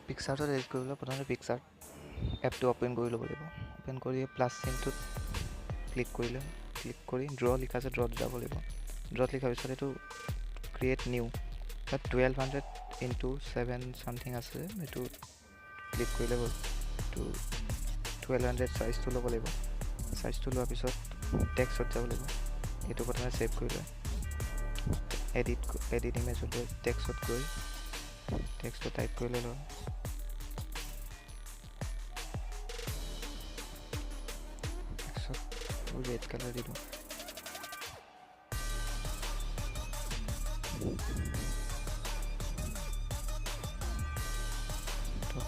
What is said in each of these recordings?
পিকচাৰটোত edit কৰিবলৈ প্ৰথমতে picture এপটো অ'পেন কৰি ল'ব লাগিব। অ'পেন কৰি প্লাছ চিনটোত ক্লিক কৰিলে, ক্লিক কৰি ড্ৰ লিখা আছে, ড্ৰত যাব লাগিব। ড্ৰত লিখাৰ পিছত এইটো ক্ৰিয়েট নিউ, তাত 1200 × 7 চামথিং আছে, এইটো ক্লিক কৰিলে হ'ল। এইটো 1200 চাইজটো ল'ব লাগিব। চাইজটো লোৱাৰ পিছত টেক্সত যাব লাগিব। এইটো প্ৰথমে ছেভ কৰি লয়, এডিট ইমেজত গৈ টেক্সত গৈ টেক্সটো টাইপ কৰি ল'লে হ'ল। টেক্সত ৰেড কালাৰ দি দিওঁ।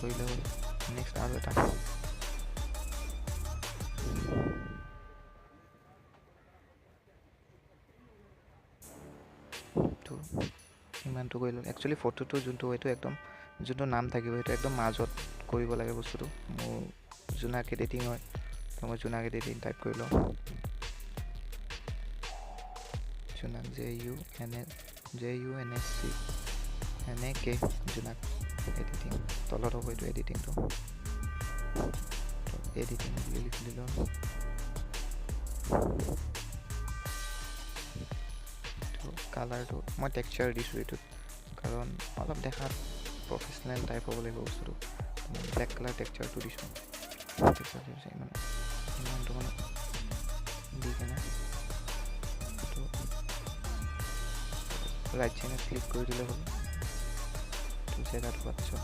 কৰিলে হ'ল। নেক্সট আৰু এটা, ইমানটো কৰি ল'লে। একচুৱেলি ফটোটো যোনটো, এইটো একদম যোনটো নাম থাকিব, সেইটো একদম মাজত কৰিব লাগে বস্তুটো। মোৰ জোনাক এডিটিং হয়, তো মই জোনাক এডিটিং টাইপ কৰি লওঁ। জোনাক, J U N A, J U N S C N A K, Jonak editing. তলত হ'ব এইটো এডিটিংটো, এডিটিং বুলি লিখি দিলোঁ। কালাৰটো মই টেক্সচাৰ দিছোঁ এইটোত, কাৰণ অলপ দেখাত প্ৰফেচনেল টাইপ হ'ব লাগিব বস্তুটো। মই ব্লেক কালাৰ টেক্সচাৰটো দিছোঁ। টেক্সচাৰ দিছোঁ ইমান ইমানটো মানে দি কেনে এইটো ৰাইট চাইডত ক্লিক কৰি দিলে হ'ল। জেগাটো পোৱাৰ পিছত,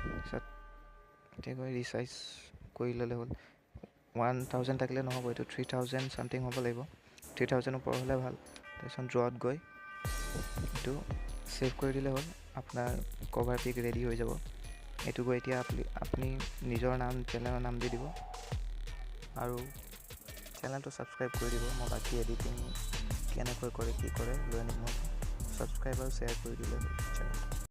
তাৰপিছত এতিয়া গৈ ৰিচাইজ কৰি ল'লে হ'ল। 1000 থাকিলে নহ'ব, এইটো 3000 চামথিং হ'ব লাগিব। 3000 ওপৰ হ'লে ভাল। তাৰপিছত ড্ৰত গৈ এইটো ছেভ কৰি দিলে হ'ল, আপোনাৰ কভাৰ পিক ৰেডি হৈ যাব। এইটো গৈ এতিয়া আপুনি নিজৰ নাম, চেনেলৰ নাম দি দিব আৰু চেনেলটো ছাবস্ক্ৰাইব কৰি দিব। মই বাকী এডিটিং কেনেকৈ কৰে, কি কৰে লৈ আনিম। মই ছাবস্ক্ৰাইব আৰু শ্বেয়াৰ কৰি দিলে হ'ল চেনেলটো।